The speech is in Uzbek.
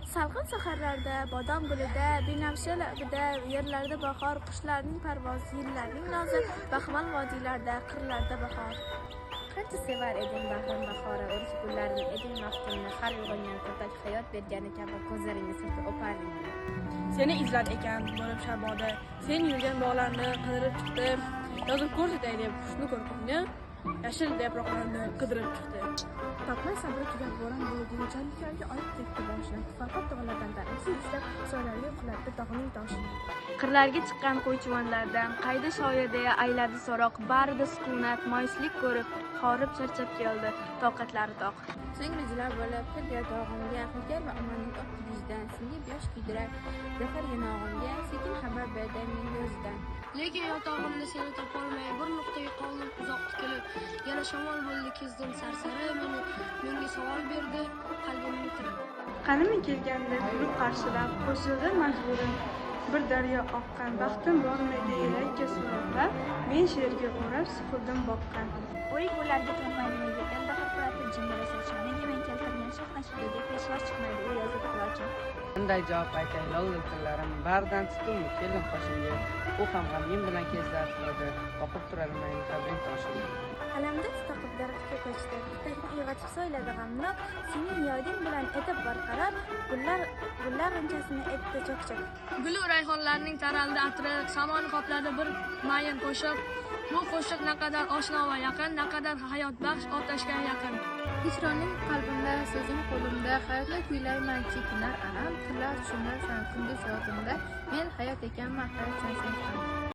Salqin saharlarda, bodom gulida, binafsha labida, yerlarda bahor, qushlarning parvozi, yillarning nozi, baxmal vodiylarda, qirlarda bahor. Qancha sevar eding bahrim bahora, o'rik gullarini eding maftunni, har uyg'ongan kurtak hayot bergani kabi ko'zlaringni surtib o'parding meni. Seni izlar ekan bo'lib sharboda, sen yurgan bog'larni qidirib chiqdim, yozib ko'rsatay deb husni ko'rkingni, yashil yaproqlarni qidirib chiqdi. Topmay sabri tugab bo'ron bulutini Chandikorga olib ketdi boshini. Farhod tog'lardan ta'lim izlab, soylarga qulatdi tog'ning toshini. Qirlarga chiqqan qo'ychivonlardan qayda shoir deya ayladi so'roq, barida sukunat, moyislik ko'rib, horib charchab keldi, toqatlari toq. So'ngra jilo bo'lib kirdi yotog'imga, Hulkar va Omonning o'pdi yuzidan, singib yosh kuydirar gavhar yanog'imga, sekin xabar berdi menga o'zidan. Lekin yotog'imda seni topolmay bir nuqtaga qoldim uzoq tikilib. Yana shamol bo'ldi kezdim sarsari, meni menga savol berdi qalbimni tirib. Qanimi kelganda kulib qarshilab, qo'shildi majburim bir daryo oqqan, baxtim bormaydi elakka so'roqlab, men she'rga o'rab suqildim boqqan. O'rik gullarga to'nmaydi nega, elda pirpiratib jimgina sochim, nega men keltirgan shoh nashidaga peshvoz chiqmaydi u yozib qulochim. Qanday javob aytay lol tillarim, baridan tutdimmi keldim qoshimga, u ham g'amgin bilan kezdi atrofda, boqib turar mayli qabring toshimga. Alamda tutaqib daraxtga ko'chdi, kurtakni uyg'otib so'yladi g'amnok, sening yoding bilan etib barqaror, gullar gullar g'unchasini etdi cho'k-cho'k. Gulu rayhonlarning taraldi atri, samoni qopladi bir mayin qo'shiq. Bu qo'shiq naqadar oshno va yaqin, naqadar hayotbaxsh otashga yaqin. Hijroning qalbimda, so'zing qo'limda, hayotni kuylayman, chekinar alam, tunlar tushimdasan, kunduz yodimda, men hayot ekanman, hayotsan sen ham.